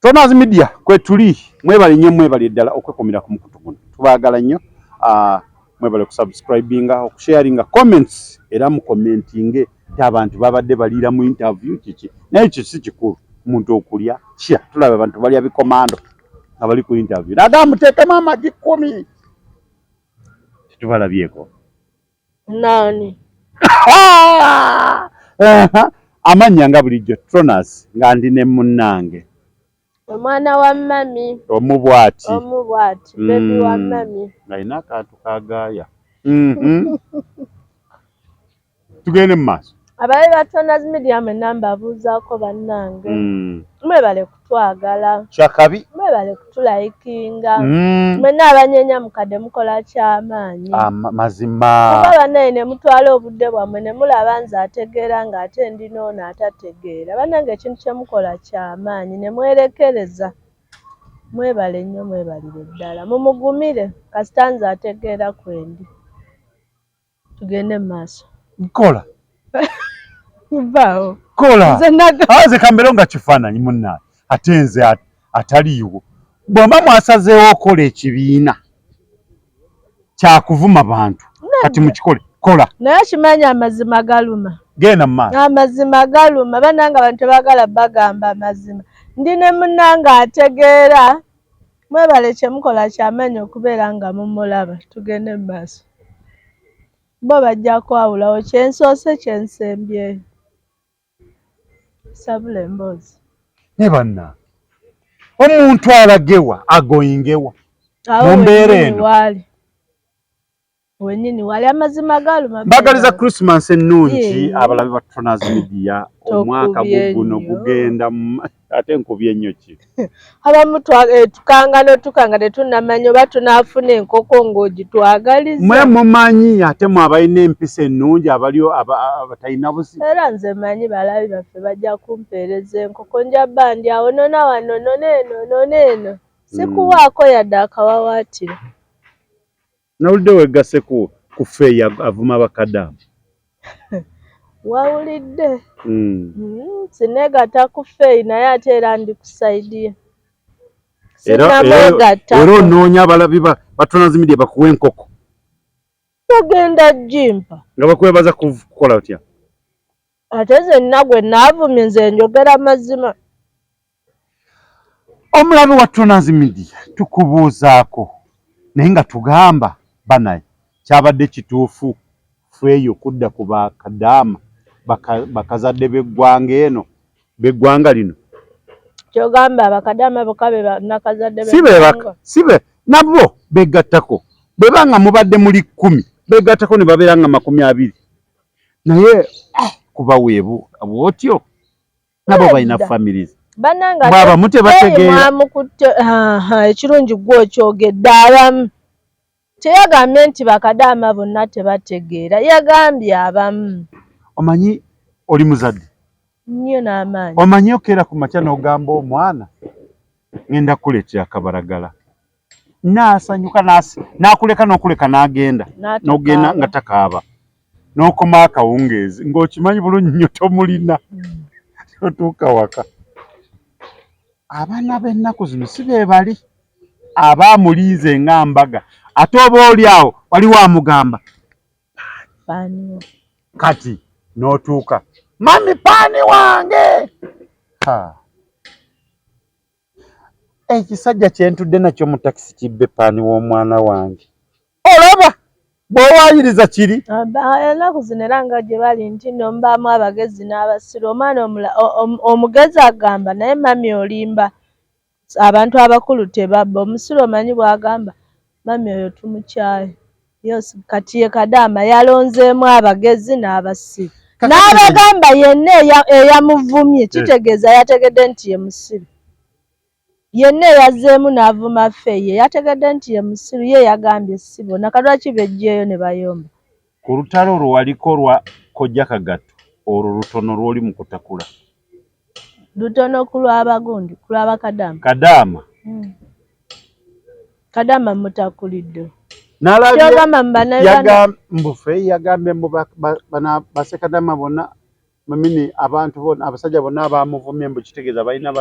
Tonas Media kwetuli, mwebale nnyo, mwebale ddala okwekumira ku mukutu guno, tubaagala nnyo. Mwebale okusubscribinga, okusharinga, comments, era mucommentinge ti abantu babadde baliira mu interview kiki, naye ekyo si kikulu. Omuntu okulya kya tulaba abantu balya bikomando nga bali ku interview, nagamba muteekemu amagi 10, tetubalabyeko. Nani? Amannya nga bulijjo Tronas, nga ndi ne munnange omwana wa mami. Omu bw'ati. Omu bw'ati, baby wa mami. Alina akantu kagaaya. Tugende mu maaso. Abalabi ba Tonas Media mwenna mbabuuzaako bannange. Mwebale kutwagala. Kyakabi. Mwebale kutulayikinga. Mwenna abanyenya mukadde mukola kyamaanyi. Mazima. Kuba bannaye ne mutwala obudde bwammwe ne mulaba nze ategeera ng'ate ndi n'ono atategeera. Bannange ekintu kye mukola kyamaanyi ne mwerekereza. Mwebale nnyo, mwebalire ddala. Mumugumire kasita nze ategeera kwendi. Tugende mu maaso. Kola. Vaawo. Kola. Nze Nze kambeero nga kifaananyi munnange, ate nze ataliiwo. Bw'oba mwasazeewo okola ekibiina kyakuvuma bantu, kati mukikole, kola. Naye kimanyi amazima galuma. Genda mu maaso. Amazima galuma, bannange abantu tebaagala bagamba amazima. Ndi ne munnange ategeera, mwebale kye mukola kyamaanyi okubeera nga mumulaba. Tugende mu maaso. Bo bajja kwawulawo kyensoose kyensembyeyo. Sabula emboozi. Ne bannange, omuntu alagewa agoyingewa Awo mu mbeera wennyini eno? Waali wennyini wali amazima galuma. Mbagaliza Christmas ennungi abalabi ba Tronas Media. Omwaka Tokubye guguno nnyo. gugenda ate nkubye nnyo ki? Abamu tukanga n'otukanga tetunnamanya oba tunaafuna enkoko ng'ogitwagaliza. Mwe mumanyi ate mwe abalina empisa ennungi, abaliyo abatalina buzibu. Era nze manyi balabi baffe bajja kumpeereza enkoko, nja bba ndi awo nona wano nona eno nona eno, sikuwaako yadde akawawaatiro. Nawulidde weegasse ku Feeyi avuma bakadaama. Wawulidde? Sineegatta ku Feeyi, naye ate era ndi ku side ye. Sinnamwegattako. Era onoonya abalabi ba Tronas Media bakuwa enkoko. Bagenda gimpa. Nga bakwebaza kukola otya? Ate nze nna gwe naavumye, nze njogera mazima. Omulabi wa Tronas Media, tukubuuzaako naye nga tugamba banaye kyabadde kituufu Feeyo kudda ku bakadaama bakazadde b'eggwanga eno, b'eggwanga lino? Kyogamba abakadaama bokka be nakazadde Si be b'eggwanga? Si be nabo begattako, bwe banga mubadde muli 10, begattako ne babeera nga 20, naye kuba weebu bw'otyo nabo balina Nedda. families. Bannange ate Bw'abamu tebategeera. Mwamukutte ekirungi gwe okyogedde, abamu. Teyagambye nti bakadaama bonna tebategeera, yagambye abamu. Omanyi oli muzadde nnyo n'amaanyi. Omanyi okeera ku makya n'ogamba omwana ngenda kukuleetera akabalagala, n'asanyuka n'akuleka n'okuleka n'agenda N'atakaaba. N'ogenda nga takaaba, n'okoma akawungeezi ng'okimanyi bulungi nnyo tomulina, otuuka waka. Abaana b'ennaku zino si be bali aba amulinze nga mbaga, ate oba oli awo waliwo amugamba Paani. Kati n'otuuka, mami paani wange. Ha. Ekisajja kye ntudde nakyo mu takisi kibbe paani w'omwana wange. Olaba bw'owaayiriza kiri. Ennaku zino era nga gye bali nti nno mbaamu abagezi n'abasiru. Omwana omugezi agamba naye mami olimba, abantu abakulu tebabba. Omusiru omanyi bw'agamba mami oyo tumukyaye. Yes, kati ye kadaama yalonzeemu abagezi n'abasiru. Kakati N'abagamba yenna eyamuvumye kitegeeza yategedde nti ye musiru. Yenna eyazzeemu n'avuma ffe ye yategedde nti ye musiru, ye yagambye si bonna. Kati lwaki beggyeyo ne bayomba? Ku lutalo olwo waliko lwa Kojja Kagato, olwo lutono lw'oli mu kutakula. Lutono ku lw'abagundi, ku lw'abakadaama. Kadaama. Kadaama mutakulidde. Nalabye Kyogamba mu bannayuganda mbu ffe yagambye mbu basekadaama bonna Mamini abantu bona abasajja bonna abamuvumye mbu kitegeeza balina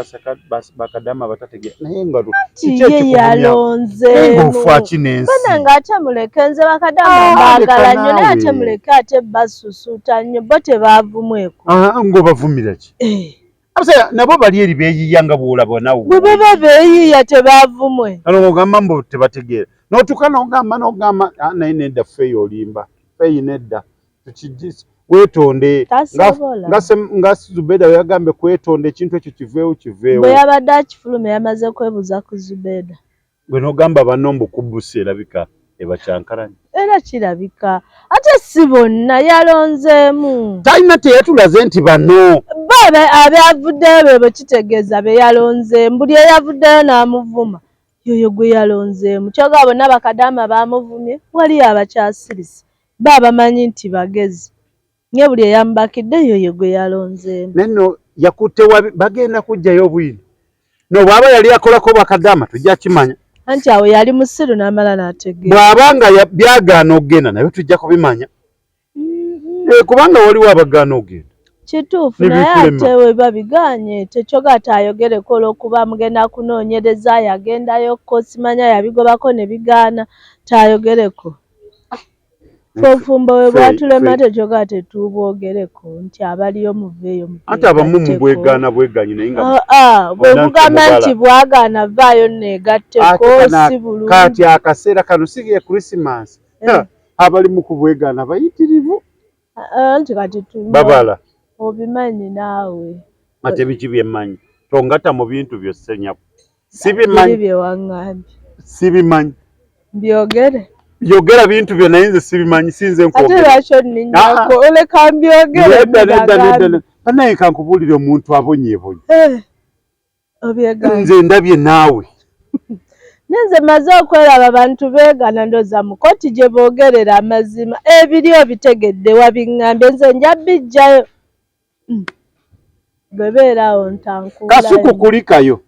bakadaama abatategeera naye nga kiki yalonzeemu ofa ki n'ensi banange ate muleke nze bakadaama Ah, mbaagala leka nnyo naye ate naawe. muleke ate basusuuta nnyo bo tebaavumweko Ah, ng'obavumira ki Eh, abasajja nabo bali eri beeyiya nga bw'olaba nawe bwe baba beeyiiya tebaavumwe kano ogamba mbu tebategeera n'otuuka n'ogamba n'ogamba "Ah, naye nedda feeyi olimba feeyi nedda tukigi weetonde Tasobola. nga Zubeda bwe yagambye kwetonda ekintu ekyo kiveewo kiveewo bwe yabadde akifulumya yamaze kwebuuza ku Zubeda gwe n'ogamba banno mbu kubbusi erabika ebakyankalanye era kirabika ate si bonna yalonzeemu talina teyatulaze nti bano bo abavuddeyo be bwe kitegeeza be yalonzeemu buli eyavuddeyo n'amuvuma yoyo gwe yalonzeemu kyogaba bonna bakadaama baamuvumye waliyo abakyasirise bo abamanyi nti bagezi nye buli eyamubakidde yoyo gwe yalonzeemu naye nno yakutte wabi bagenda kuggyayo obwino no bw'aba yali akolako bakadaama tujja kimanya anti awo yali musiru n'amala n'ategeera bw'aba nga byagaana okugenda naye tujja kubimanya Mhm. Kubanga waliwo abagaana okugenda Kituufu Ne naye bikulema. ate we babigaanye tekyoga ate ayogereko olw'okuba mugenda kunoonyereza yagendayokko simanya yabigobako ne bigaana taayogereko. Ffe obufumbo bwe bwatulema tekyoga tetuubwogereko nti abaliyo muveeyo anti abamu mutwegatteko. mubwegaana bweganyi naye nga Ah, ah, bwe bonna mugamba nti nti bwagaana vaayo neegatteko Ate si bulungi. kati akaseera kano si ye Christmas Eh. abali mu kubwegaana bayitirivu Ah, anti kati babala obimanyi naawe. Ate biki byemmanyi tongatta mu bintu byo ssenyaku Biri sibimanyi bye waŋŋambye. Sibimanyi. Mbyogere. Yogera bintu byo naye nze sibimanyi sinze Ate nkwogera. lwaki onninnyako oleka mbyogere Nedda nedda nedda mbibagambe. nedda. Bannange kankubuulire omuntu abonyeebonye Eh, obyegaana. nze ndabye naawe Nenze maze okweraba bantu beegaana ndowooza mu kkooti gye boogerera amazima ebiri obitegedde wabiŋŋambye nze nja biggyayo. Bwe beera awo ntankuula Kasuku kulikayo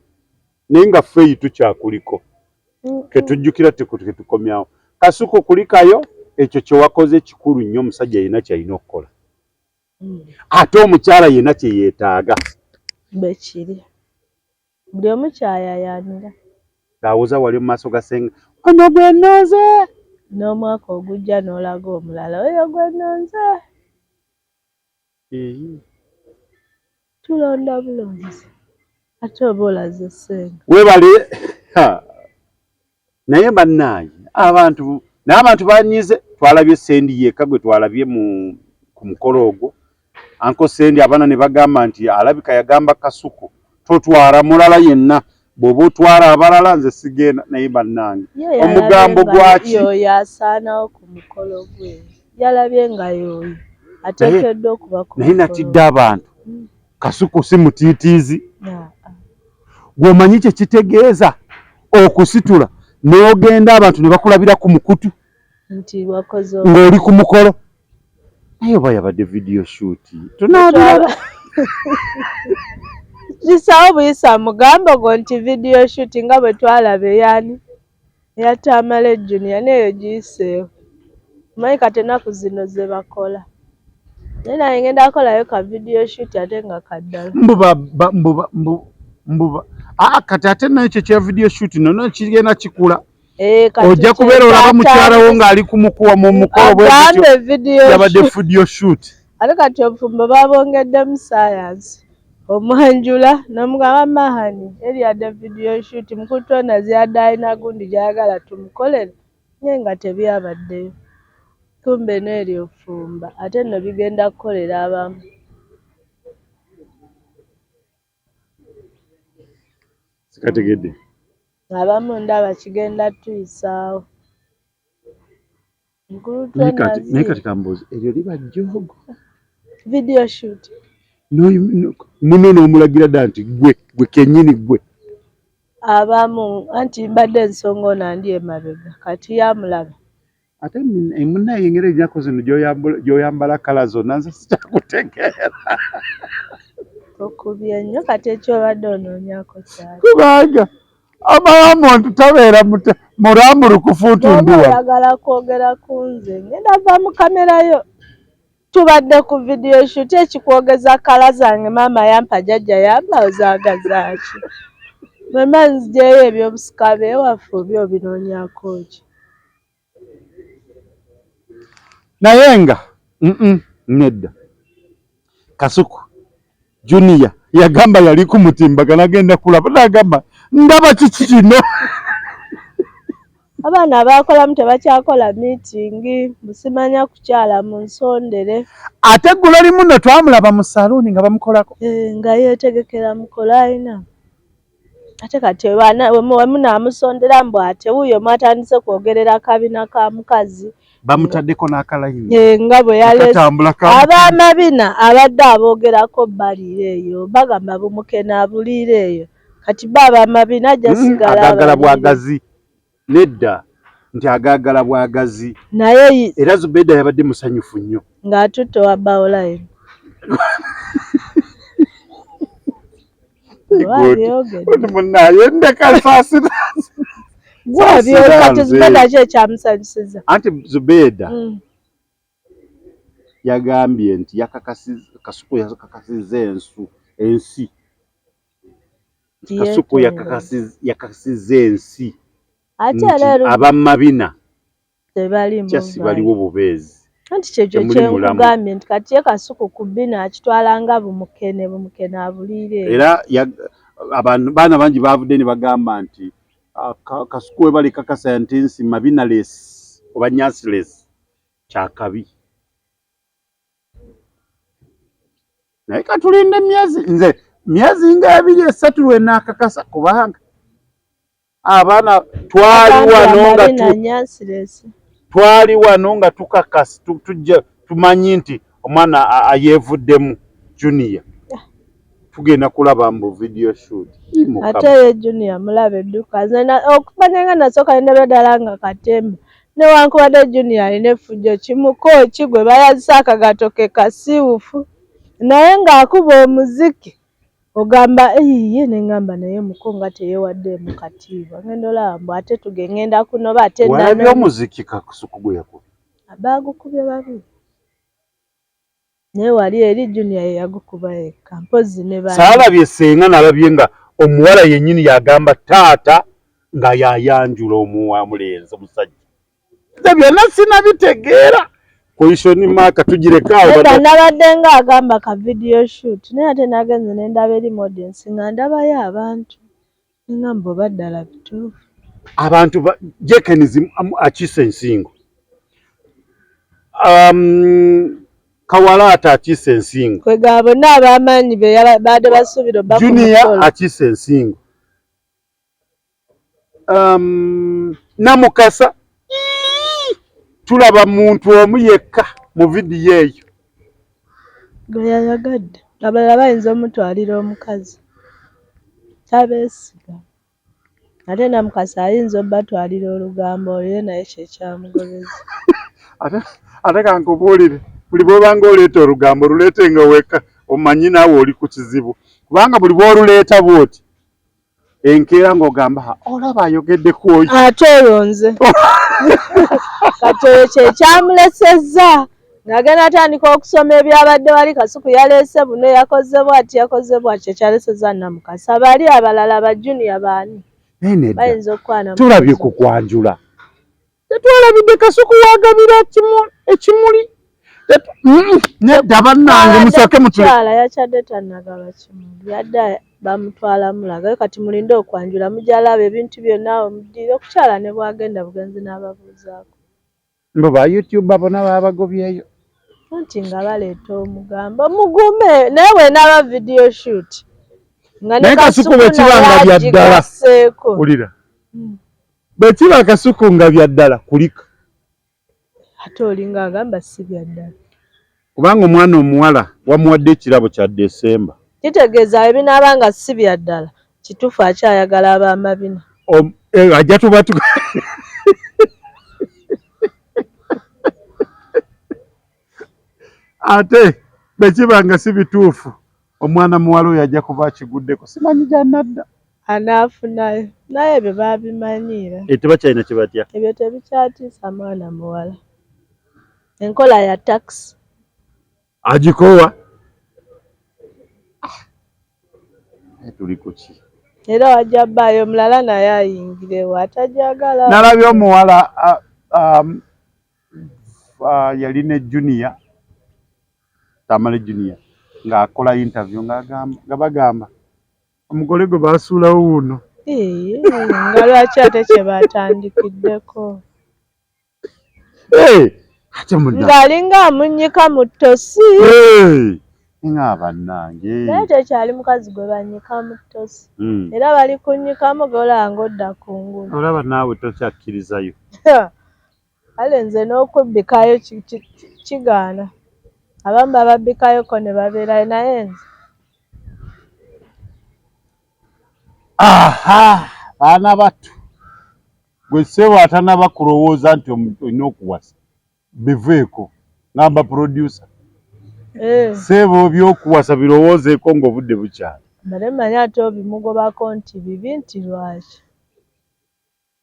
naye nga ffeeyi tukyakuliko ketujjukira ketukomyawo Kasuku kulikayo ekyo kye wakoze kikulu nnyo omusajja yenna kyalina okukola ate omukyala yenna kye yeetaaga. Bwe kiri. Buli omu kyayayaanira. Ng'awoza wali mu maaso ga ssenga ono gwe nnonze. N'omwaka ogujja n'olaga omulala oyo gwe nnonze. Tulonda bulonzi ate oba olaze ssenga. Weebale naye bannange abantu naye abantu banyize twalabye Sendi yekka gwe twalabye mu ku mukolo ogwo Uncle Sendi abaana ne bagamba nti alabika yagamba Kasuku totwala mulala yenna bw'oba otwala abalala nze sigenda naye bannange Ye omugambo yalabye nga gwaki y'oyo asaanawo ku mukolo gwe. Yalabye nga y'oyo ateekeddwa okuba ku naye mukolo. Natidde abantu Kasuku si mutiitiizi Ah, ah. gw'omanyi kye kitegeeza okusitula n'ogenda abantu ne bakulabira ku mukutu Nti wakoze ng'oli ku mukolo naye oba yabadde video shoot tunaabiraba. Kisawo buyisa mugambo gwo nti video shoot nga bwe twalaba eyani eya Tamale Junior n'eyo giyiseewo. Omanyi kati ennaku zino ze bakola. Naye nange ngenda kukolayo ka video shoot ate nga kaddala. Mbu mbu mbu mbu aa kati ate nakyo kya video shoot nono kigenda kikula Eh, kati ojja kubeera olaba mukyala wo ng'ali ku mukuwa mu mukolo bwe gutyo agambe video yabadde shoot. video shoot. Ate kati obufumbo babwongeddemu science. Omwanjula n'omugamba mahani eri yadde video shoot mukulu Tonazi yadde alina gundi gy'ayagala tumukolere naye nga tebyabaddeyo. Kumbe n'eri ofumba ate nno bigenda kukolera abamu. Sikategedde. Abamu ndaba kigenda tuyisaawo. Mukulu Naye kati naye Tonazi kati kambuuze eryo liba jjoogo video shoot. Muno n'omulagira ddala nti gwe gwe kennyini gwe. Abamu anti mbadde ensonga ono andi emabega kati yamulaba. Ate munnaye engeri ennaku zino gy'oyambala kala zonna nze sikyakutegeera. Okubye nnyo kati ekyobadde onoonyaako kyaki? Kubanga amala omuntu tabeera mulambulukufu nti Bw'oba ndi wano. oyagala kwogera ku nze ngenda va mu kamera yo. Tubadde ku video shoot, ekikwogeza kala zange maama yampa, jjajja yampa, ozaagazaaki? Bwemba nzijeyo ebyobusika bewaffe oby obinoonyako ki? Naye nga nedda Kasuku Junior yagamba yali ku mutimbagano agenda kulaba nagamba ndaba kiki kino. Abaana abakolamu tebakyakola miitingi, busimanya kukyala mu nsondere. Ate eggulo limu nno twamulaba mu saluuni nga bamukolako. Nga yeetegekera mukolo alina. Ate kati wemunaamusondera mbu ate wuuyo mwatandise kwogerera kabina ka mukazi. Bamutaddeko n'akalayini. Nga bwe yaleese ab'amabina abadde aboogerako baliira eyo, bagamba bumukene abuliira eyo. Kati bo ab'amabina ajja sigala agaagala bwagazi. Nedda nti agaagala bwagazi. Naye era Zubeda yabadde musanyufu nnyo. Ng'atutte wa Bawulayini. Munaye ndeka nsaasira. Kati Zubeda ki ekyamusanyusiza? Anti Zubeda yagambye nti Kasuku yakakasizza ensi. Kasuku yakakasizza ensi Ate era abamabina tebalimu kyasi baliwo bubeezi. Anti kyekyo kyenkugambye nti kati ye Kasuku ku bina akitwala nga bumukene, bumukene abuliire. Era abaana bangi bavudde ne bagamba nti Kasuku we bali kakasa nti nsi mabina less oba nyasi less kyakabi. Naye katulinde myezi, nze myezi nga 2 3 lwe naakakasa kubanga abaana twali wano nga tukakasa tujja tumanyi nti omwana ayeevuddemu Junior. Tugenda kulaba mbu video shoot. Ate ye Junior mulabe edduka. Nze okumanya nga nasooka ne ndabira ddala nga katemba. Newankubadde Junior alina effujjo kimuko ki gwe bayazisa akagato ke kasiiwufu. Naye ng'akuba omuziki ogamba ye ne ŋŋamba naye muko nga teyeewaddeemu katiibwa. Ngenda olaba mbu ate tugenda kunoba ate Walabye omuziki Kasuku gwe yakubye? Baagukubye babiri. Naye wali eri Junior ye yagukuba yekka mpozzi ne banne. Saalabye ssenga nalabye nga omuwala yennyini yagamba taata nga yayanjula omulenzi omusajja. Nze byonna sinabitegeera. Question mark tugireke awo. Nedda nabadde nga agamba ka video shoot naye ate nagenze ne ndaba eri mu audience nga ndabayo abantu. Ngamba oba ddala bituufu. Abantu Jekens akiise ensingo. Kawalaata akiise ensingo. Kwegamba bonna ab'amaanyi be baadde basuubira obba ku Junior mukolo. akiise ensingo. Namukasa tulaba muntu omu yekka mu vidiyo eyo. Gwe yayagadde. Abalala bayinza omutwalira omukazi. Tabeesiga. Ate Namukasa ayinza obbatwalira olugambo olwo naye kye kyamugobeza. Ate kankubuulire buli bw'obanga oleeta olugambo luleete nga wekka omanyi naawe oli ku kizibu. Kubanga buli bw'oluleeta bw'oti enkeera ng'ogamba olaba ayogedde ku oyo. Ate oyo nze. Kati oyo kye kyamulesezza. Ng'agenda atandika okusoma ebyabadde wali Kasuku yaleese buno yakoze bw'ati yakoze bw'ati kye kyalesezza Namukasa. Bali abalala ba Junior baani? Bayinza okukwana. Tulabye ku kwanjula. Tetwalabidde Kasuku wagabira ekimuli. Nedda bannange musooke mutule. Mukyala yakyadde tannagaba kimuli. Yadde bamutwala mulaga. Kati mulinde okwanjula mujja laba ebintu byonna awo muddire okukyala ne bw'agenda bugenzi n'ababuuzaako. Mbu ba YouTuber bonna baabagobyeyo. Anti nga baleeta omugambo mugume naye bw'enaaba video shoot. Nga ne Kasuku bwe kiba nga bya ddala. Wulira. Bwe kiba Kasuku nga bya ddala kulika. Ate olinga agamba si bya ddala. Kubanga omwana omuwala wamuwadde ekirabo kya Desemba. Kitegeeza ebinaaba nga si bya ddala kituufu akyayagala ab'amabina. Ajja tuba ate bwe kiba nga si bituufu omwana muwala oyo ajja kuba akiguddeko simanyi gy'anadda. Anaafunayo naye ebyo baabimanyiira. Tebakyalina kye batya. Ebyo tebikyatiisa mwana muwala. Enkola ya takisi. Agikowa. Ah. Tuli kuki? Era wajja bbaayo omulala naye ayingirewo atajagala. Nalabye omuwala yali ne Junior, Tamale Junior, ng'akola interview ng'agamba nga bagamba omugole gwe baasuulawo wuuno. Nga lwaki ate kye batandikiddeko? Ate mudda. Ng'alinga amunnyika mu ttosi. Nga bannange. Naye tekyali mukazi gwe bannyika mu ttosi. Era bali kunnyikamu golaba ng'odda kungulu. Olaba naawe tokyakkirizayo. Kale nze n'okubbikayo kigaana. Abamu bababbikayoko ne babeerayo naye nze. Aha! Baana battu. Gwe ssebo atanaba kulowooza nti olina okuwasa. Biveeko. Ngamba producer. Ssebo by'okuwasa birowoozeeko ng'obudde bukyali. Mbadde mmanyi ate obimugobako nti bibi nti lwaki?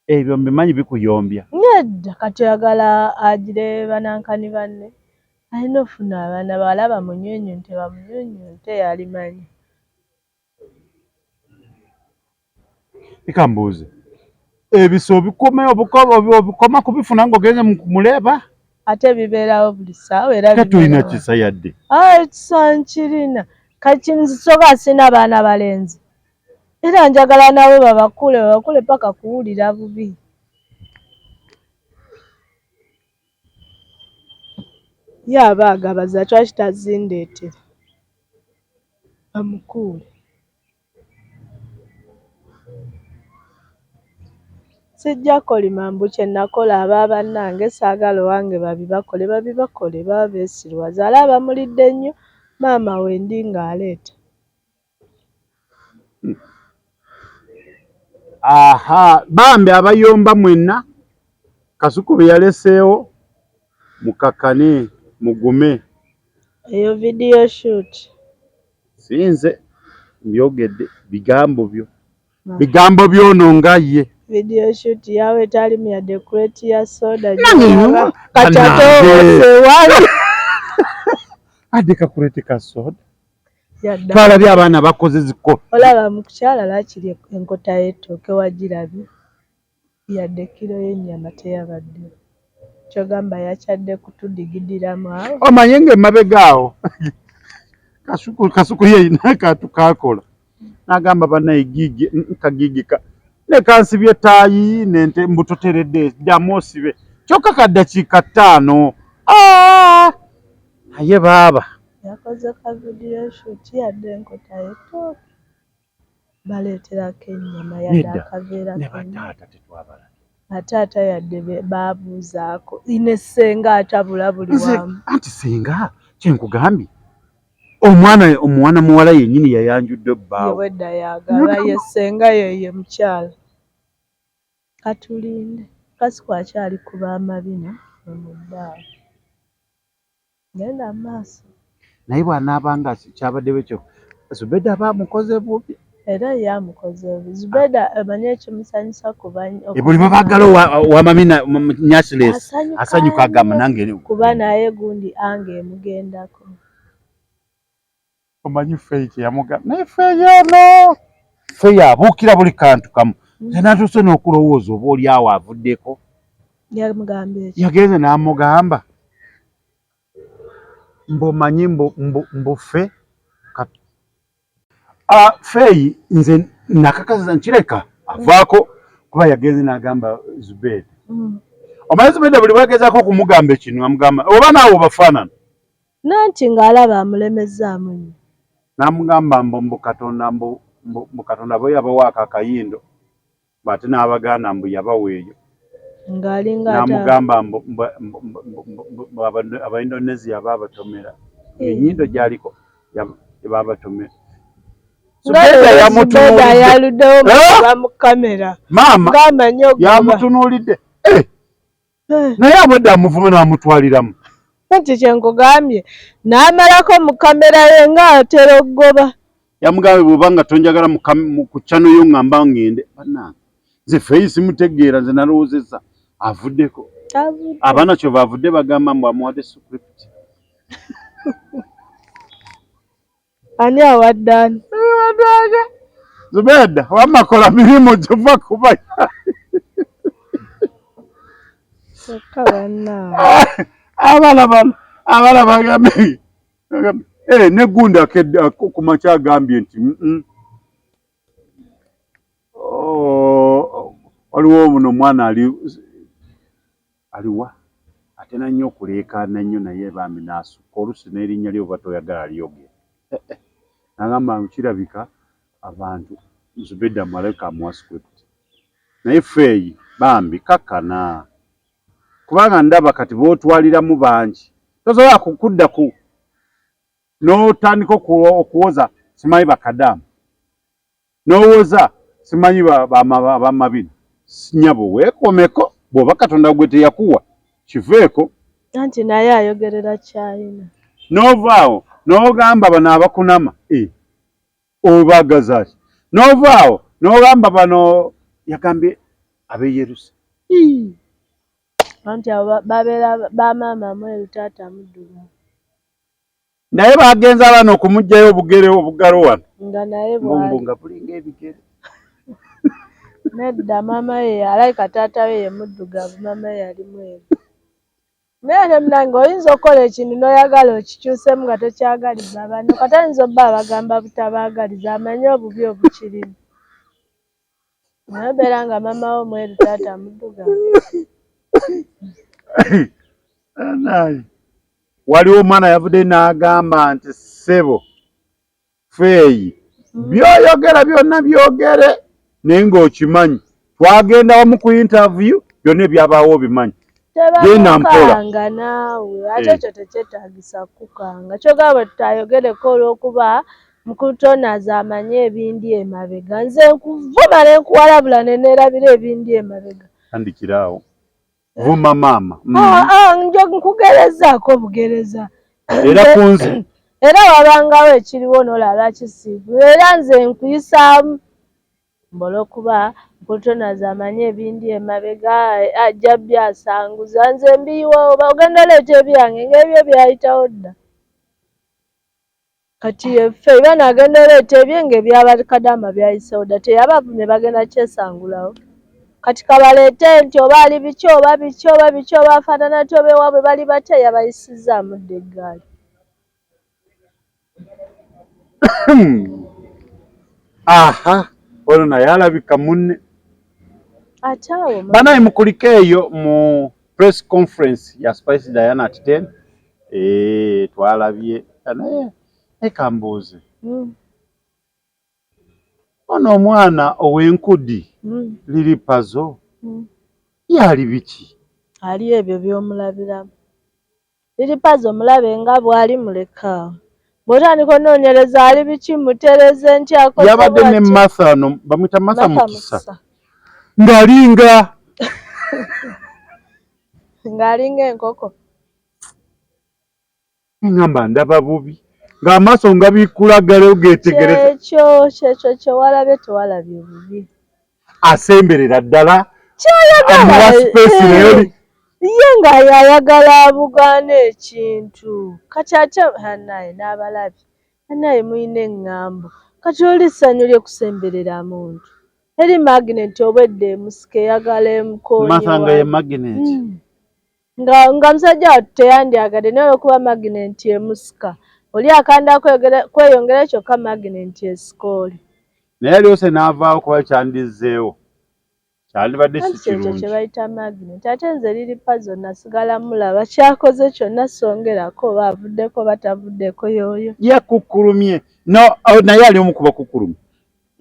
Ebyo mbimanyi bikuyombya. Nedda kati oyagala agire banankani banne. Alina ofuna abaana bawala bamunyunyunte bamunyunyunte yalimanyi. Leka mbuuze. Ebiso obikoma kubifuna ng'ogenze muleeba? Ate bibeerawo buli ssaawa era Ate tolina kisa yadde. Ekisa nkirina. Kati nsoka sirina baana balenzi. Era njagala nabo babakule babakule paka kuwulira bubi. Ye aba agabaza lwaki tazindeetera? Bamukuule. Sijja kolima mbu kye nakola aba bannange saagala owange babibakole babibakole baba beesiruwaza. Alaba bamulidde nnyo maama wendi ng'aleeta. Aha, bambi abayomba mwenna Kasuku bye yaleseewo mukakkane mugume. Eyo video shoot. Si nze mbyogedde bigambo byo. Bigambo by'ono nga ye. Video shoot yawe etalimu yadde crate ya soda. Nange Kati ate osewange. Adde ka crate ka soda. Yadda. Twalabye abaana bakoze ziko. Olaba mu kukyala laakiri enkota y'ettooke wagirabye. Yadde kiro y'ennyama teyabaddewo. Ky'ogamba yakyadde kutudigidiramu awo. Omanye ng'emabega awo Kasuku yeyina akantu k'akola. N'agamba bannaye gigi, kagigi ka ne kansibye ettaayi nente mbu toteredde ddamu osibe. Kyokka ka ddakiika ttaano. Naye baaba. Yakoze ka video shoot yadde enkota y'ettooke. Baleeterako ennyama yadde Nedda. akaveera Ne k'ennyama. bataata tetwabala. Ataata yadde baabuuzaako. Ne ssenga atabula buli Nze wamu. anti ssenga kye nkugambye. Omwana omuwana muwala yennyini yayanjudde bbaawe. Ye bwedda yagaba ye ssenga ye ye mukyala. Katulinde. Kasuku akyali kuba amabina mu bbaawe. Genda maaso. Naye bw'anaaba nga kyabaddewo ekyo Zubeda aba amukoze bubi. Era ye amukoze bubi. Zubeda omanyi ekimusanyusa kuba Buli bwe baagala owamamina Nyasles asanyuka agamba nange kuba naye gundi ange emugendako. Omanyi Faye kye yamugamba naye Faye ono Faye abuukira buli kantu kamu. Nze natuuse n'okulowooza oba oli awo avuddeko. Yamugambye ki? Yagenze n'amugamba mbu omanyi mbu ffe Faye nze nakakasa nkireka avaako kuba yagenze n'agamba Zubeda. Omanyi Zubeda buli bwagezaako okumugamba ekintu amugamba oba naawe obafaanana. Nanti ng'alaba amulemezzaamu nnyo. N'amugamba mbu Katonda mbu Katonda bwe yabawaako akayindo ate n'abagaana mbu yabawa eyo. Ng'alinga N'amugamba mbu Abaindonesia baabatomera. Ennyindo gy'aliko baabatomera. Zubeda yamutunuulidde. Yaluddewo mu kamera. Maama Ng'amanyi okuba. yamutunuulidde. Naye abadde amuvuma n'amutwaliramu. Anti kye nkugambye n'amalako mu kamera ye ng'atera okugoba. Yamugambye bw'oba nga tonjagala ku channel yo ŋŋamba ŋŋende. Bannange nze Faye simutegeera nze nalowoozezza avuddeko. Avudde. Abaana kyova avudde bagamba mbu amuwadde script. Ani awadde ani? Zubeda wamma kola mirimu gyova kuba Kyokka bannange. Abaana bano abaana bagambye eh, ne gundi akedde ku makya agambye nti oh, waliwo muno omwana ali aliwa atera nnyo okuleekaana nnyo naye bambi n'asukka oluusi n'erinnya lye oba toyagala lyogere eh, eh. N'agamba kirabika abantu Zubeda Malayika amuwa script naye Feeyi bambi kakkana kubanga ndaba kati b'otwaliramu bangi tosobola kukudda ku n'otandika okuwoza simanyi bakadamu n'owoza simanyi bamabina nyabo weekomeko bw'oba Katonda gwe teyakuwa kiveeko. Anti naye ayogerera kyalina. N'ovaawo n'ogamba bano abakunama eh, obagaza ki? N'ovaawo n'ogamba bano yagambye ab'e Yerusa. Anti abo babeera ba maama mweru taata muddugavu. Naye bagenze abaana okumuggyayo obugere obugalo wano. Nga naye bwali. Mbu nga bulinga ebigere. Nedda maama ye alabika taata we ye muddugavu maama ye yali mweru. Naye ne munange oyinza okukola ekintu n'oyagala okikyusemu nga tokyagaliza banno kati ayinza obba abagamba butabaagaliza amanyi obubi obukirimu. Naye obeera nga maama wo mweru taata muddugavu. Waliwo omwana yavudde n'agamba nti ssebo Feeyi by'oyogera byonna byogere naye ng'okimanyi twagenda wamu ku interview byonna ebyabaawo obimanyi. Genda mpola. Tebamukanga naawe ate ekyo tekyetaagisa kukanga kyogaba bwe tutayogereko olw'okuba mukulu Tonazi amanyi ebindi emabega nze nkuvuma ne nkuwalabula ne neerabira ebindi emabega. Tandikira awo. Vuma maama. Ah, ah, njo nkugerezaako obugereza. Era kunze. Era wabangawo ekiriwo n'olaba lwaki siivu era nze nkuyisaamu mbu olw'okuba mukulu Tonazi amanyi ebindi emabega ajja byasanguza nze mbiyiwa oba ogenda oleeta ebyange ng'ebyo byayitawo dda. Kati yeffe bano agenda oleeta ebye ng'ebyabakadaama byayisewo dda teyabavumye bagenda kyesangulawo. Kati kabaleete nti oba ali biki oba biki oba biki oba afaanana atya oba ewaabwe bali batya yabayisizzaamu dda eggaali. Aha ono naye alabika munne. Ate awo Banaye mukulike eyo mu press conference ya Spice Diana at 10. Eh, twalabye naye kambuuze. Ono omwana ow'enkudi Lili Pazo yali biki? Ali ebyo by'omulabiramu. Lili Pazo mulabe nga bw'ali mulekaawo. Bw'otandika onoonyereza ali biki mutereze nti akoze Yabadde ne bw'ati. Martha no bamuyita Martha Martha Mukisa. Mukisa. Ng'alinga Ng'alinga enkoko. Ngamba ndaba bubi. Ng'amaaso nga bikkula gale geetegereza. Kyekyo kyekyo kye walabye tewalabye bubi. Asemberera ddala. Ky'ayagala. Amuwa space naye oli. Ye ng'ayagala abugaana ekintu. Kati ate naye n'abalabi. Naye mulina eŋŋambo. Kati oli ssanyu lye kusemberera muntu. Eri magnet obwedda emusika eyagala emukoonye. Martha nga ye magnet. Nga nga musajja wattu teyandyagadde naye olw'okuba magnet emusika. Oli akanda kweyongera kyokka magnet esika oli. Naye alyose n'avaawo kuba kyandizzeewo. Kyandibadde si Anti kyekyo kirungi. kye bayita magnet. Ate nze Lili Pazo nasigala mulaba kyakoze kyonna songerako oba avuddeko oba tavuddeko y'oyo. Yakukkulumye. No, oh, naye ali omu ku bakukkulumye.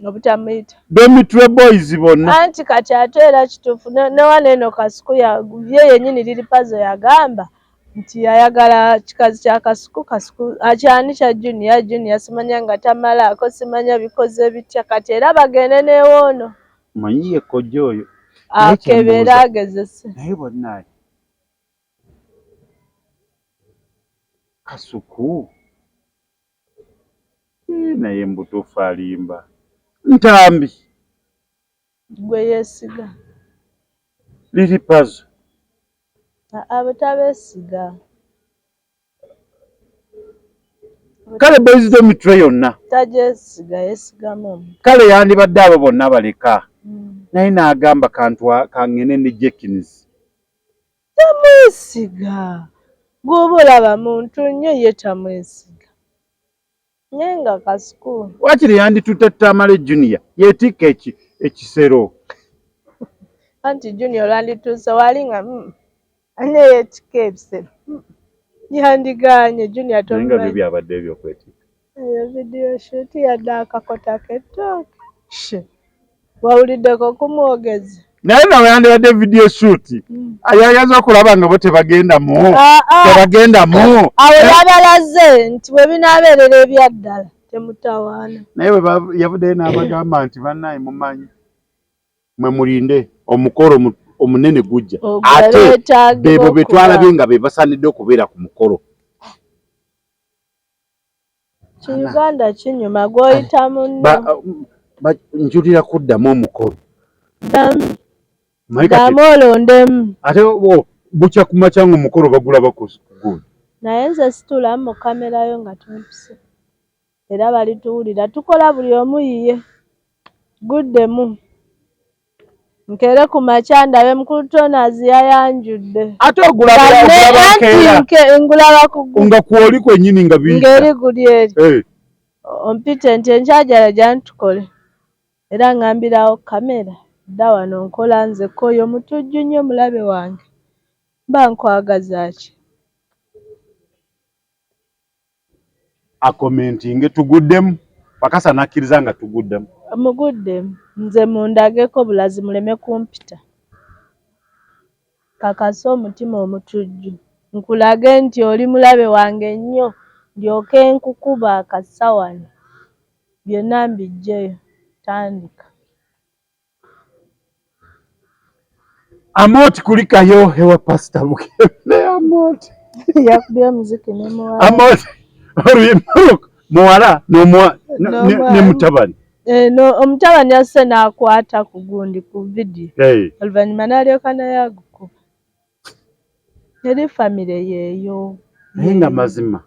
Obutamuyita. Dormitory boys bonna. Anti kati ate era kituufu ne wano eno Kasuku ye yennyini Lili Pazo yagamba nti ayagala kikazi kya Kasuku, Kasuku akyani kya Junior, Junior simanya nga tamalaako simanya bikoze bitya kati era bagende n'ewoono. Manyi ye kojja oyo. Akebere agezese. Naye bonna Kasuku naye mbutuufu alimba. Ntambi. Gwe yeesiga. Lili Pazo. Abo tabeesiga. Kale boys dormitory yonna Tagyesiga, yesigamu omu. Kale yandibadde abo bonna baleka. Naye n'agamba kangende ne Jenkins. Tamwesiga. Gw'oba olaba muntu nnyo ye tamwesiga. Naye nga Kasuku. Wakiri yanditutte Tamale Junior yeetikka ekisero. Anti Junior olwandituuse wali nga ani eyeetikka ebisero? Yandigaanye Junior Naye nga byo byabadde ebyokwetikka. Eyo video shoot yadde akakota k'ettooke. Wawuliddeko ku mwogezi? Naye nawe yandibadde video shoot. Ayagaza okulaba nga bo tebagendamu. Tebagendamu. Awo yabalaze nti bwe binaabeerera ebyaddala temutawaana. Naye bwe yavuddeyo n'abagamba nti bannaye mumanyi mwe mulinde omukolo omunene gujja. Ate bebo be twalabye nga be basaanidde okubeera ku mukolo. Ki Uganda kinyuma gw'oyita munno. Njulira kuddamu omukolo. Ddamu olondemu. Ate bukya ku makya ng'omukolo bagulaba ku gundi. Naye nze situulamu mu kamera yo nga tompise. Era balituwulira tukola buli omu yiye. Guddemu. Nkeere ku makya ndabe mukulu Tonaz yayanjudde. Ate ogulaba ngulaba ku nga kwoli kwennyini nga biyita. Ng'eri guli eri. Ompite nti enkyajala ntukole. Era ngambirawo kamera dda wano nkola nze oyo mutujju nnyo mulabe wange. Mba nkwagaza ki? Akomentinge tuguddemu. Pakasa n'akkiriza nga tuguddemu. Muguddemu. Nze mundageko bulazi muleme kumpita. Kakasa omutima omutujju. Nkulage nti oli mulabe wange nnyo ndyoke nkukuba akasa wano. Byonna mbiggyeyo. Tandika. Amooti kulikayo ewa Pastor Bugembe. Amooti. Yakubye omuziki ne muwala. Amooti oluyimba muwala ne mutabani. Omutabani asse n'akwata ku gundi ku vidiyo. Oluvannyuma n'alyoka naye agukuba. Eri famire yeeyo. Naye nga mazima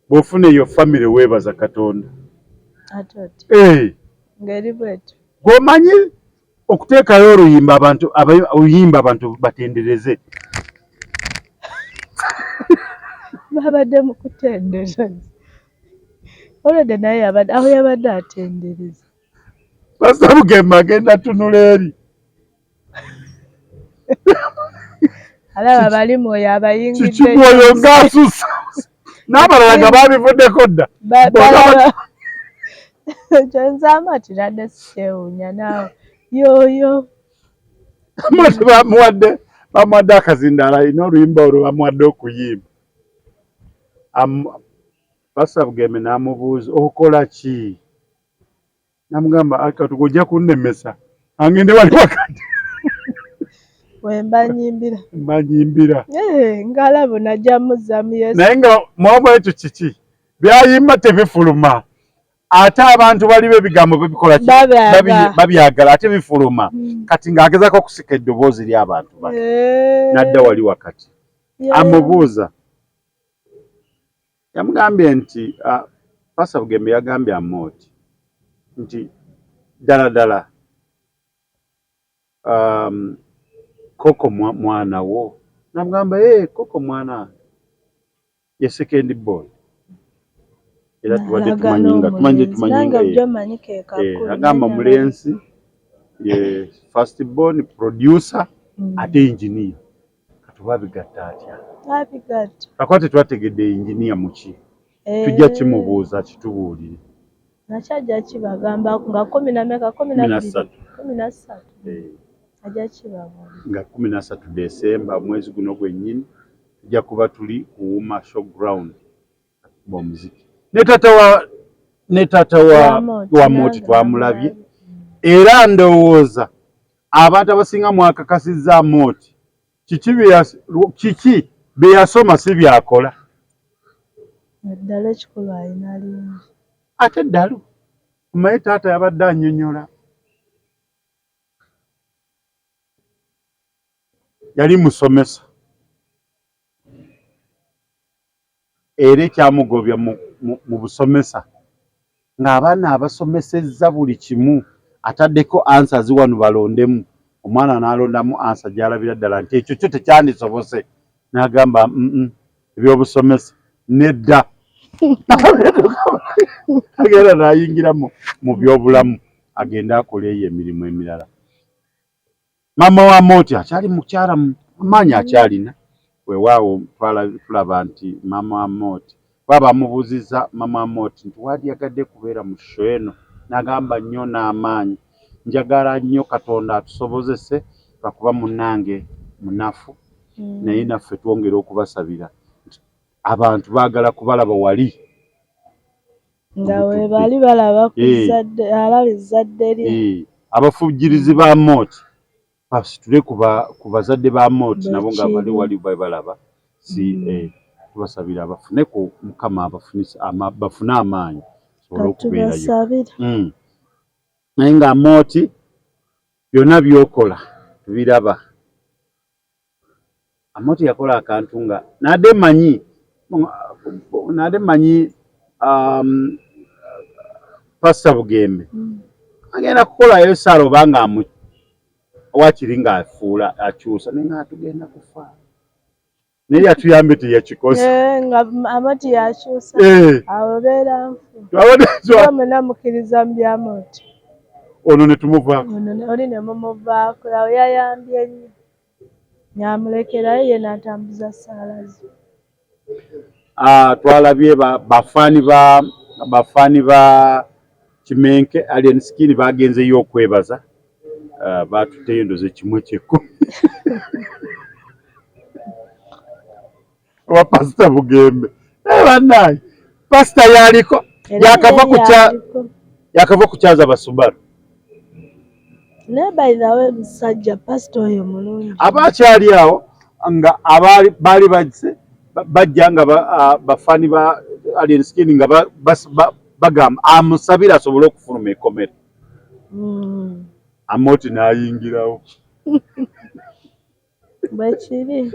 bw'ofuna eyo famire weebaza Katonda. Ate otya? Ng'eri bw'etyo. Gw'omanyi okuteekayo oluyimba abantu oluyimba abantu batendereze. Babadde mu kutendereza. Olwedde naye awo yabadde atendereza. Pastor Bugembe agenda tunula eri. Alaba bali mwoyo abayingidde. Kiki mwoyo ng'asusa. N'abalala nga babivuddeko dda. Kyenzaama tiradde sikyewuunya naawe. Yooyo. Amati bamuwadde akazindaalo alina oluyimba olwo bamuwadde okuyimba. Pastor Bugembe n'amubuuza okola ki? Namugamba akatugo ojja kunnemesa angende wali wakati. Wemba nyimbira. Mba nyimbira. Ngalabu najja muzzamu Yesu. Naye nga mwomu ekyo kiki? Byayimba tebifuluma. Ate abantu baliwo ebigambo bibikola ki? Babyagala ate bifuluma. Kati ng'agezaako okusika eddoboozi ly'abantu bano. N'adda wali wakati. Amubuuza. Yamugambye nti Pastor Bugembe yagambye Amooti nti ddala ddala Koko mwana wo. Namugamba Koko mwana ye second boy. Era tubadde tumanyi nga agamba mulenzi ye first born producer ate engineer. Katuba bigatta atya? Abigatta. Kakwate twategedde engineer muki. Tujja kimubuuza kitubuulire. Nakyajja kibagamba nga 12 12 13. Ajja kibabuulira. Nga 13 Desemba mwezi guno gwennyini tujja kuba tuli ku Wuma Showground akuba omuziki. Ne taata wa Moti twamulabye. Era ndowooza abantu abasinga mwakakasizza Moti kiki bye yasoma si byakola. Eddala ekikulu alina lingi. Ate eddalu omanyi taata yabadde annyonnyola. Yali musomesa. Era ekyamugobya mu busomesa ng'abaana abasomesezza buli kimu, ataddeko answers wano balondemu, omwana n'alondamu answer gy'alabira ddala nti ekyo kyo tekyandisobose, n'agamba ebyobusomesa nedda, agenda n'ayingira mu byobulamu, agende akola eyo emirimu emirala. Maama wa Amooti akyali mukyala, amaanyi akyalina. Weewaawo tulaba nti maama wa Amooti kuba bamubuuzizza maama wa Amooti nti wandyagadde kubeera mu show eno, n'agamba nnyo n'amaanyi, njagala nnyo Katonda atusobozese lwakuba munnange munafu, naye naffe twongera okubasabira nti abantu baagala kubalaba wali nga webali balaba ku zzadde, alaba ezzadde lye. Abafujjirizi ba Amooti basitule ku bazadde ba Amooti nabo nga bali wali babalaba si tubasabira bafune ku Mukama bafune amaanyi basobole okubeerayo. Naye nga Amooti byonna by'okola tubiraba. Amooti yakola akantu nga nade manyi Pastor Bugembe agenda kukolayo esaala obanga wakiri ng'afuula akyusa, naye nga tugenda kufa, naye yatuyambye teyakikoze. Nga Amooti yakyusa, awo beera nfu mwena mukkiriza mu by'Amooti. Ono ne tumuvaako. Oli ne mumuvaako, awo yayambye nnyo nyamulekerayo ye n'atambuza ssaala ze. Twalabye bafaani ba Kimenke Alien Skin bagenzeyo okwebaza, batutteyo ndoze kimu ekyekumi owa Pasita Bugembe. Naye bannange, pasita yaliko yakava kukyaza basubaru. Naye by the way, musajja pasita oyo mulungi. Aba akyali awo nga baali bazze bajja nga bafaani ba Alien Skin nga bagamba amusabire asobole okufuluma ekomera. Amooti n'ayingirawo. Bwekiri,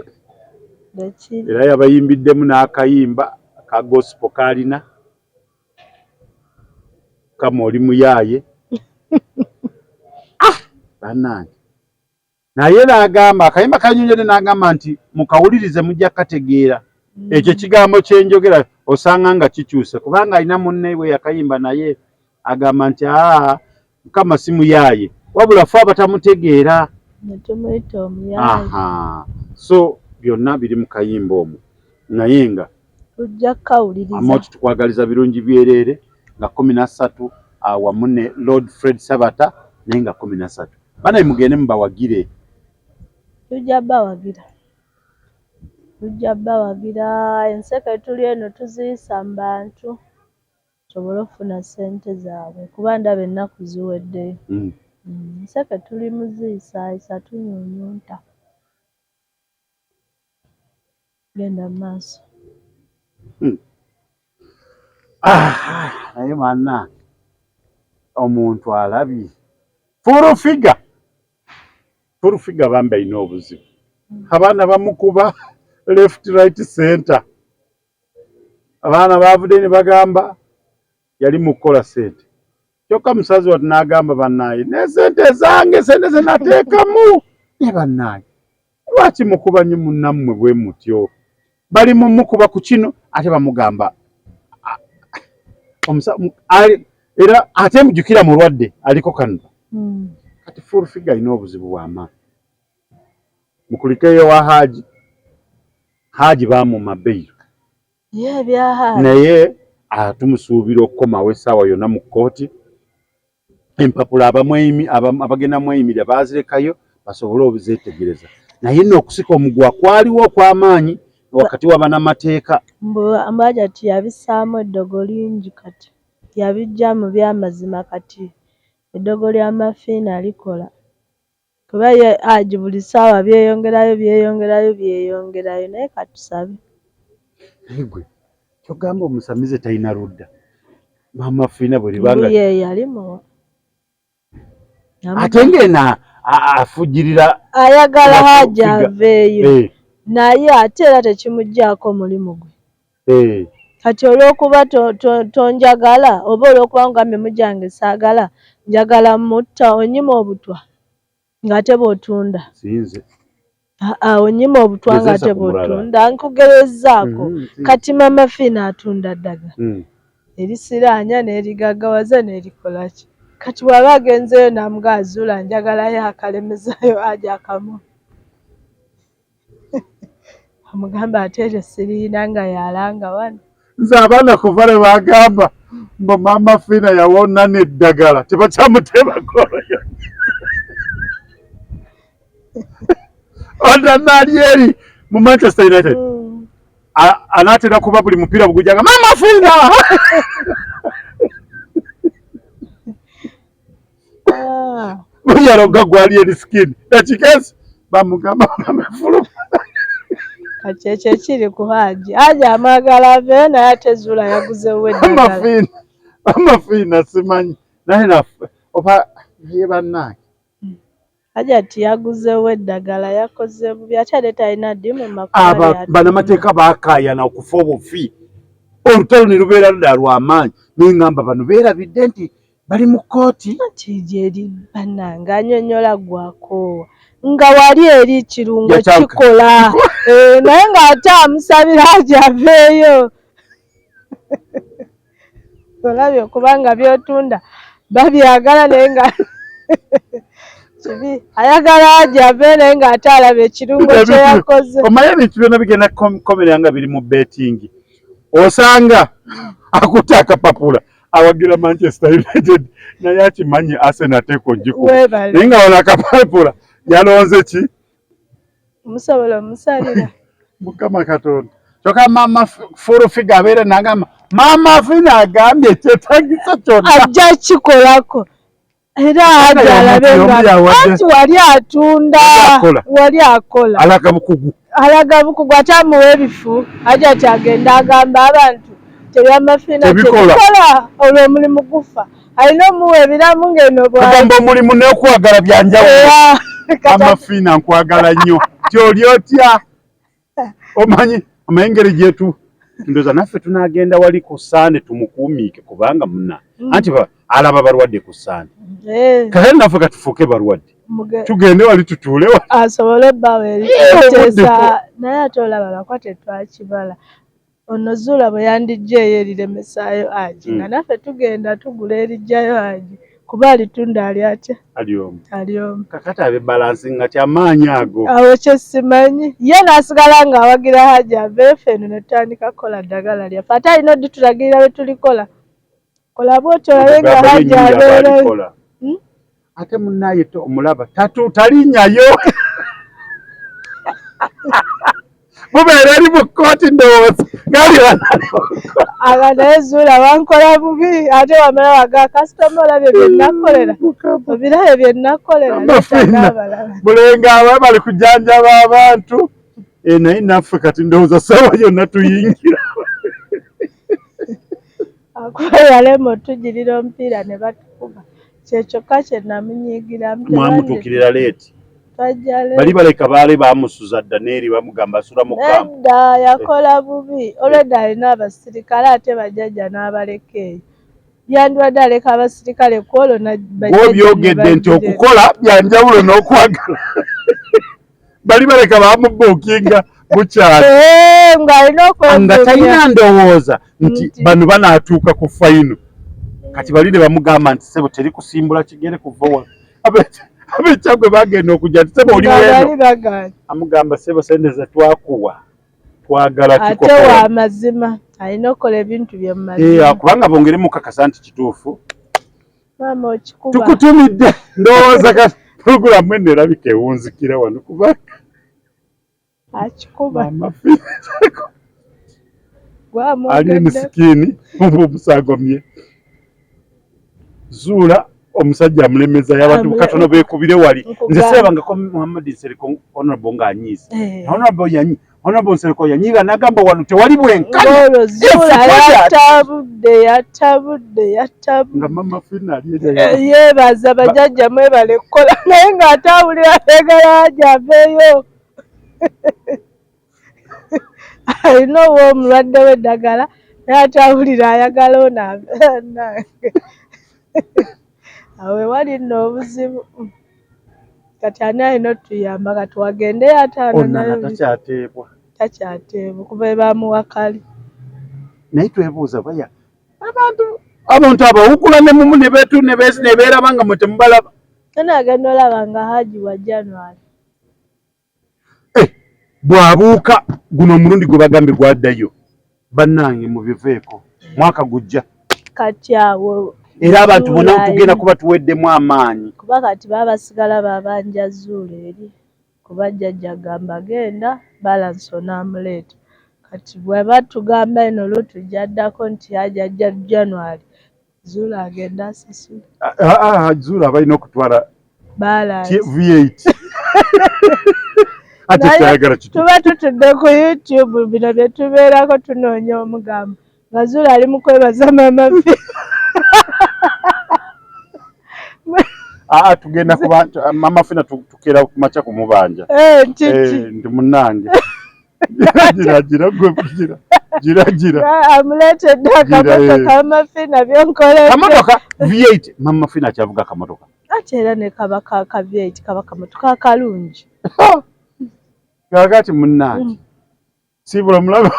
bwekiri. Era yabayimbiddemu n'akayimba ka gospel kaalina kama oli muyaaye. Ah, bannange, naye n'agamba akayimba kanyonjode, n'agamba nti mukawulirize mujja kukategeera. Ekyo ekigambo kyenjogera osanga nga kikyuse, kubanga alina munne bwe yakayimba, naye agamba nti aa, Mukama si muyaaye, wabula fe abatamutegeera netumuyita omuyaaye. Aha, so byonna biri mu kayimba omwo, naye nga tujja kukawuliriza. Amooti, tukwagaliza birungi byereere nga 13 wamu ne Lord Fred Sabata, naye nga 13 banaye mugende mubawagire. Tujja bawagira, tujja bawagira. Enseke tuli eno tuziyisa mu bantu tusobole okufuna ssente zaabwe, kuba ndaba ennaku ziweddeyo. Enseke tuli muziyisaayisa, tunyunyunta, genda mu maaso. Ah, naye banna, omuntu alabye Full Figure. Full Figure bambi alina obuzibu, abaana bamukuba left, right, center. Abaana bavudde ne bagamba yali mu kukola sente, kyokka musazi watu n'agamba bannaaye ne sente zange, sente ze nateekamu. Ne bannaaye, lwaki mukuba nnyo munnammwe bwe mutyo? Bali mumukuba ku kino, ate bamugamba era ate mujjukira mulwadde aliko kano. Kati Full Figure alina obuzibu bw'amaanyi. Mukulikeyo wa Haji, Haji bamuma bail. Ye ebya Haji. Naye tumusuubira okukomawo essaawa yonna mu kkooti. Empapula abagenda mweyimirira baazirekayo basobole obuzeetegereza, naye nno okusika omuguwa kwaliwo okw'amaanyi wakati wa bannamateeka. Mbu Hajati yabissaamu eddogo lingi, kati yabijja mu byamazima, kati eddogo lya Mafiina likola, kuba ye Haji buli ssaawa byeyongerayo, byeyongerayo, byeyongerayo, naye katusabe. Naye gwe kyogamba omusamize talina ludda, Maama Fiina bwe libanga Mbu ye yalimuwa. Ate ng'eno afujjirira. Ayagala Haji Figure. aveeyo, naye ate era tekimuggyaako mulimu gwe. Kati olw'okuba tonjagala oba olw'okuba ngambye mujange saagala, njagala mutta, onyima obutwa ng'ate bw'otunda. Sinze. Aa, onyima obutwa Gezesa ng'ate ku mulala. bw'otunda, nkugerezaako. Mhm. Kati Mama Fiina atunda ddagala erisiraanya n'erigaggawaza n'erikola ki. Kati bw'aba agenzeeyo n'amugaa Zuula njagalayo akalemezayo aja akamu. Amugamba ate eryo siriyina nga yalanga wano. Nze abaana kuva lwe bagamba mbu Maama Fiina yawona n'eddagala tebakyamuteeba golo yonna. Onana ali eri mu Manchester United anaatera kuba buli mupiira bugujanga Maama Fiina. Ah. Buyaloga gwali eri skin dakika ezi bamugamba bagambe fuluma. Kati ekyo ekiri ku Haji. Haji amwagala aveeyo naye ate Zuula yaguzeewo Maama eddagala. Fiina, Maama Fiina simanyi naye naffe oba ye bannange. Hajati yaguzeewo eddagala, yakoze bubi ate ate talina ddimu Aba makubo. bannamateeka baakaayana okufa obufi, olutalo ne lubeera ludda lw'amaanyi, naye ngamba bano beerabidde nti bali mu kkooti. Anti gyeri bannange annyonnyola gwakoowa nga wali eri kirungo Yakyanka. kikola. Eh, naye ng'ate amusabira Haji aveeyo. Olabye kubanga by'otunda babyagala naye nga kibi, ayagala Haji aveeyo naye ng'ate alaba ekirungo kye yakoze. Omanyi ebintu byonna bigenda kukomerera nga biri mu betting, osanga akutte akapapula awagira Manchester United naye akimanyi Arsenal ateeka ogikuba, Weebale. naye nga wano akapapula yalonze ki? Musobola omusalira. Mukama Katonda, kyokka Maama Full Figure abeera nagamba Maama Fiina agambye ekyetagisa kyonna ajja kikolako era Ate Haji alabe omu nga yawadde. anti wali atunda. Wali akola. Wali akola. Alaga bukugu. Alaga bukugu ate amuwa ebifu. Hajati agenda agamba abantu tebyamafiina Tebikola. tebikola, olwo omulimu gufa, alina omuwa ebiramu ng'eno bwa Kugamba omulimu n'okwagala byanjawulo. Era, kati Maama Fiina nkwagala nnyo, tyoli otya? Omanyi omanyi engeri gyetu ndowooza naffe tunaagenda wali ku Sande tumukuumiike kubanga muna anti alaba balwadde ku Sande. Eh, Kakati naffe katufuuke balwadde tugende wali tutuule wali. Asobole ebbawo Eh, obudde eriteesa naye ate olaba lwakuba tetwakibala. Ono Zuula bwe yandijjeeyo eriremesaayo Haji nga naffe tugenda tugula eriggyayo Haji kuba alitunda ali atya? Ali omu. Ali omu. Kakati abe balansi nga kyamaanyi ago. Awo kye simanyi ye n'asigala ng'awagira Haji aveeyo, ffe eno ne tutandika kukola ddagala lyaffe ate alina oditulagirira lwe tulikola, kola bw'otyo olabe nga Okugamba Haji yennyini aba abeerayo. alikola. Ate munnaye to omulaba tatu talinnyayo bubeera eri mu kkooti ndowooza gali Aga naye Zuula wankola bubi ate wamala waga kasitoma olabye bye nnakolera, obirabye bye nnakolera. Maama Leeta Fiina. n'abalala. Bulenga aba bali kujanjaba abantu. Eh, naye naffe kati ndowooza ssaawa yonna tuyingira. Akuba yalema otugirira omupiira ne batukuba, kye kyokka kye namunyiigiramu. Mwamutuukirira late. Twajja Bali late. baleka baali bamusuza dda n'eri bamugamba asula mu kampu. Nedda yakola bubi, olwedda alina abasirikale ate bajjajja n'abaleka eyo, yandibadde aleka abasirikale ku olwo bajjajja ne Gwobyogedde nti bagira. okukola byanjawulo n'okwagala, bali baleka bamubuukinga bukyali. Eh, ng'alina Nga okwegumya. talina ndowooza nti Nti. bano banaatuuka ku final. Kati bali ne bamugamba nti ssebo teri kusimbula kigere kuva wano. Abekyagwe bagenda okujja nti ssebo oli Nga weeno, bali bagaanye. amugamba ssebo sente ze twakuwa twagala Ate kikopo. wa mazima alina okukola ebintu bye mu mazima. Kubanga bongere mukakasa nti kituufu. Maama okikuba. Tukutumidde ndowooza kati puroguramu eno erabika ewunzikira wano kubanga Akikuba. Maama Fiina Gwamwogedde. Ali musikiini omusango mye Zuula omusajja amulemeza y'abantu katono beekubire wali. Nze Nkugamba. sirabangako Muhammad Nsereko honorable ng'anyiize. Eh. Honorable yanyi honorable Nsereko yanyiiga n'agamba wano tewali bwenkanya. Ng'olwo Zuula If yatabudde yatabudde yatabudde. Nga Mama Fiina ali erya Eh, yeebaza bajjajja mwebale kukola naye ng'ate awulira ayagala Haji aveeyo. Alina owa omulwadde w'eddagala. Naye ate awulira ayagala ono nange awo ewali nno obuzibu. Kati ani alina otuyamba? Kati wagendeyo ataano Onana takyateebwa. Takyateebwa kuva ebamuwa kali. Naye twebuuza baya abantu abawukula ne mumu ne betu ne besi ne beeraba nga mwe temubalaba. Ena agenda olaba nga Haji wa January. Eh, bw'abuuka guno omulundi gwe bagambye gwaddayo, bannange mubiveeko, mwaka gujja. Kati awo era abantu bonna tugenda kuba tuweddemu amaanyi, kuba kati baba basigala babanja Zuula eri, kuba jjajja agamba genda balance onaamuleeta. Kati bwe batugamba eno lutu gyaddako nti Haji ajja January, Zuula agenda asasule. Zuula balina okutwala balance V8. Ate kyayagala kiti tuba tutudde ku YouTube, bino bye tubeerako tunoonya omugambo nga Zuula ali mu kwebaza Mama Fi. Aa, tugenda kuba Mama Fina tukeera kumakya kumubanja. Eh, kiki? Eh, ndi munnange, gira gira gwe gira gira gira. Amuleetedde akamotoka Mama Fina byonkoledde. Kamotoka V8, Mama Fina akyavuga akamotoka. Ate era ne kaba ka V8, kaba kamotoka akalungi. Kakati munnange siibula mulabe.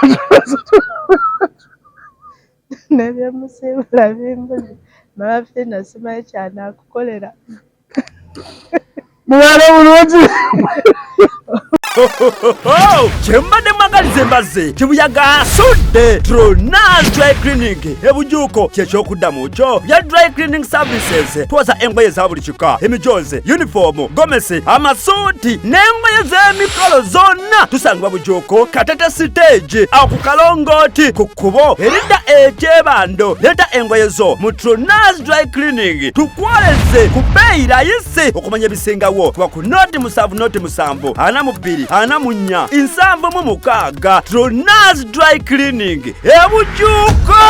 Nebyemusiibula bimbuzi. Mama Fina simanyi kyanaakukolera. Mubeere bulungi. Kyembadde mwagaliza embazzi kibuyaga asudde. Tronas Dry Cleaning ebujuuko kyekyokuddamu kyo bya dry cleaning services. Twoza engoye za buli kika, emijozi, uniform, gomesi, amasuuti n'engoye z'emikolo zonna. Tusangibwa Bujuuko, Katete stage, awo ku kalongooti ku kkubo eridda ekyebando. Leeta engoye zo mu Tronas Dry Cleaning tukwoleze ku bbeeyi rayisi. Okumanya ebisingawo kuba ku 070 07 42 44 76. Tronas Dry Cleaning ebujuuko.